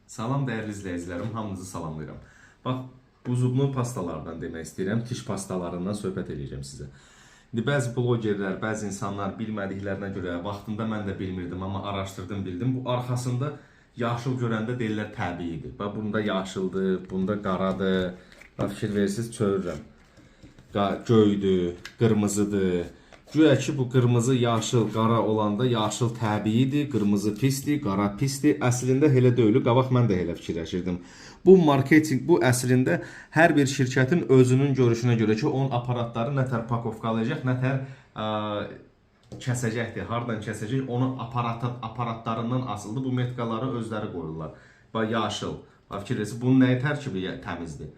Salam dəyərli izləyicilərim, hamınızı salamlayıram. Bax, bu zublu pastalardan demək istəyirəm, tiş pastalarından söhbət eləyəcəm sizə. İndi bəzi blogerlər, bəzi insanlar bilmədiklərinə görə, vaxtında mən də bilmirdim, amma araşdırdım, bildim. Bu arxasında yaşıl görəndə deyirlər təbiidir. Bax, bunda yaşıldır, bunda qaradır. Bax, fikir verirsiniz, çövürürəm. Göydür, qırmızıdır. Güya ki bu qırmızı, yaşıl, qara olanda yaşıl təbiidir, qırmızı pisdir, qara pisdir. Əslində elə deyil. Qabaq mən də elə fikirləşirdim. Bu marketinq, bu əslində hər bir şirkətin özünün görüşünə görə ki, onun aparatları nə tər pakovkalayacaq, nə tər kəsəcəkdir, hardan kəsəcək, onu aparatlarından asılıdır. Bu metkaları özləri qoyurlar. Bax yaşıl. Bax fikir verirsiniz, bunun nəyi tərkibi təmizdir?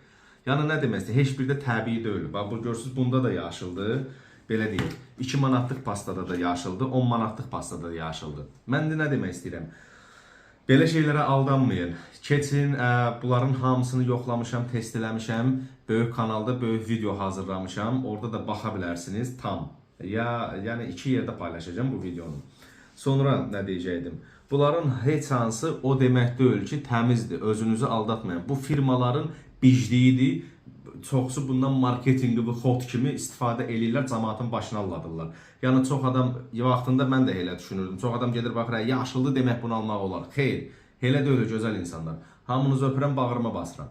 Yəni nə demək istəyir? Heç bir də təbii deyil. Bax bu görürsüz, bunda da yaşıldır. Belə deyək. 2 manatlıq pastada da yaşıldır, 10 manatlıq pastada da yaşıldır. Mən indi nə demək istəyirəm? Belə şeylərə aldanmayın. Keçin, bunların hamısını yoxlamışam, test eləmişəm. Böyük kanalda böyük video hazırlamışam. Orada da baxa bilərsiniz tam. Ya, yəni iki yerdə paylaşacağam bu videonu. Sonra nə deyəcəkdim? Bunların heç hansı o demək deyil ki, təmizdir. Özünüzü aldatmayın. Bu firmaların bicliyidir. Çoxsu bundan marketinqi və xod kimi istifadə eləyirlər, cəmaatın başını alladırlar. Yəni çox adam vaxtında mən də elə düşünürdüm. Çox adam gedir baxır, "Hə, yaşıldır demək bunu almaq olar." Xeyr, elə deyil gözəl insanlar. Hamınızı öpürəm, bağrıma basıram.